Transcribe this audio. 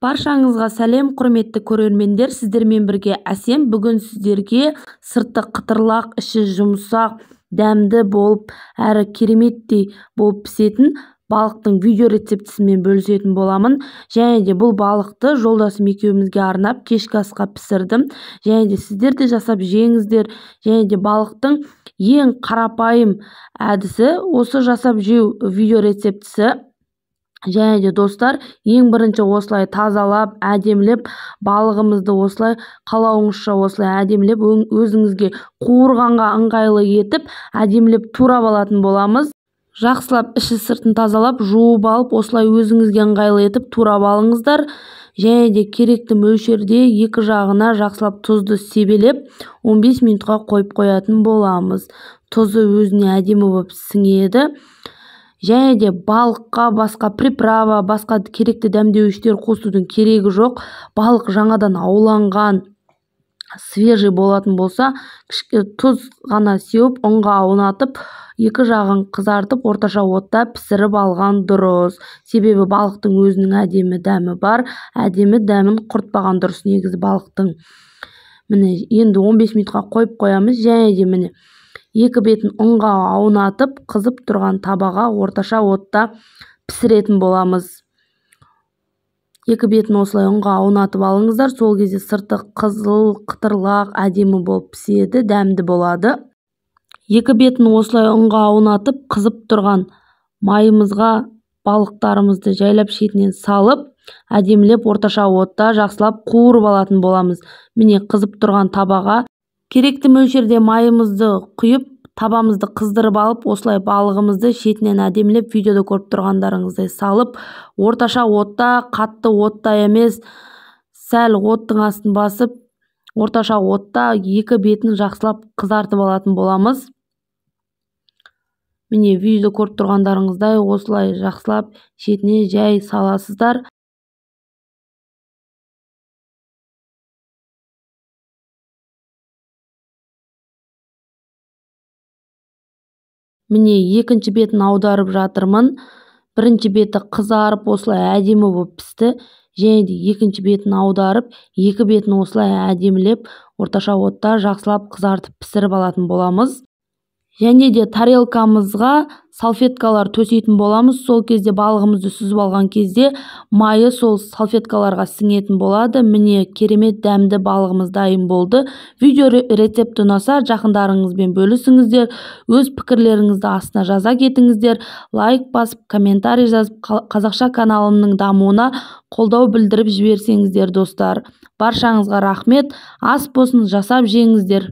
Баршаңызға сәлем, құрметті көрермендер, сіздермен бірге Әсем. Бүгін сіздерге сырты қытырлақ, іші жұмсақ, дәмді болып, әрі кереметтей болып пісетін балықтың видео рецептісімен бөлісетін боламын. Және де бұл балықты жолдасым екеумізге арнап кешкі асқа пісірдім. Және де сіздер де жасап жеңіздер. Және де балықтың ең қарапайым әдісі осы жасап жеу видео рецептісі. Және де достар, ең бірінші осылай тазалап, әдемілеп балығымызды осылай қалауыңызша осылай әдемілеп өзіңізге қуырғанға ыңғайлы етіп әдемілеп турап алатын боламыз. Жақсылап іші сыртын тазалап, жуып алып, осылай өзіңізге ыңғайлы етіп турап алыңыздар. Және де керекті мөлшерде екі жағына жақсылап тұзды себелеп 15 минутқа қойып қоятын боламыз. Тұзы өзіне әдемі болып сіңеді. Және де балыққа басқа приправа, басқа керекті дәмдеуіштер қосудың керегі жоқ. Балық жаңадан ауланған, свежий болатын болса, тұз ғана сеуіп, ұнға аунатып, екі жағын қызартып, орташа отта пісіріп алған дұрыс. Себебі балықтың өзінің әдемі дәмі бар, әдемі дәмін құртпаған дұрыс негізі балықтың. Міне, енді 15 минутқа қойып қоямыз. Және де міне екі бетін ұнға аунатып, қызып тұрған табаға орташа отта пісіретін боламыз. Екі бетін осылай ұнға аунатып алыңыздар, сол кезде сырты қызыл, қытырлақ, әдемі болып піседі, дәмді болады. Екі бетін осылай ұнға аунатып, қызып тұрған майымызға балықтарымызды жайлап шетінен салып, әдемілеп орташа отта жақсылап қуырып алатын боламыз. Міне, қызып тұрған табаға керекті мөлшерде майымызды құйып, табамызды қыздырып алып, осылай балығымызды шетінен әдемілеп видеода көріп тұрғандарыңыздай салып, орташа отта, қатты отта емес, сәл оттың астын басып, орташа отта екі бетін жақсылап қызартып алатын боламыз. Міне, видеода көріп тұрғандарыңыздай осылай жақсылап шетіне жай саласыздар. Міне, екінші бетін аударып жатырмын. Бірінші беті қызарып, осылай әдемі болып пісті. Және де екінші бетін аударып, екі бетін осылай әдемілеп, орташа отта жақсылап қызартып пісіріп алатын боламыз. Және де тарелкамызға салфеткалар төсейтін боламыз. Сол кезде балығымызды сүзіп алған кезде майы сол салфеткаларға сіңетін болады. Міне, керемет дәмді балығымыз дайын болды. Видео рецепті ұнаса, жақындарыңызбен бөлісіңіздер. Өз пікірлеріңізді астына жаза кетіңіздер. Лайк басып, комментарий жазып, қазақша каналымның дамуына қолдау білдіріп жіберсеңіздер, достар. Баршаңызға рахмет. Ас болсын, жасап жеңіздер.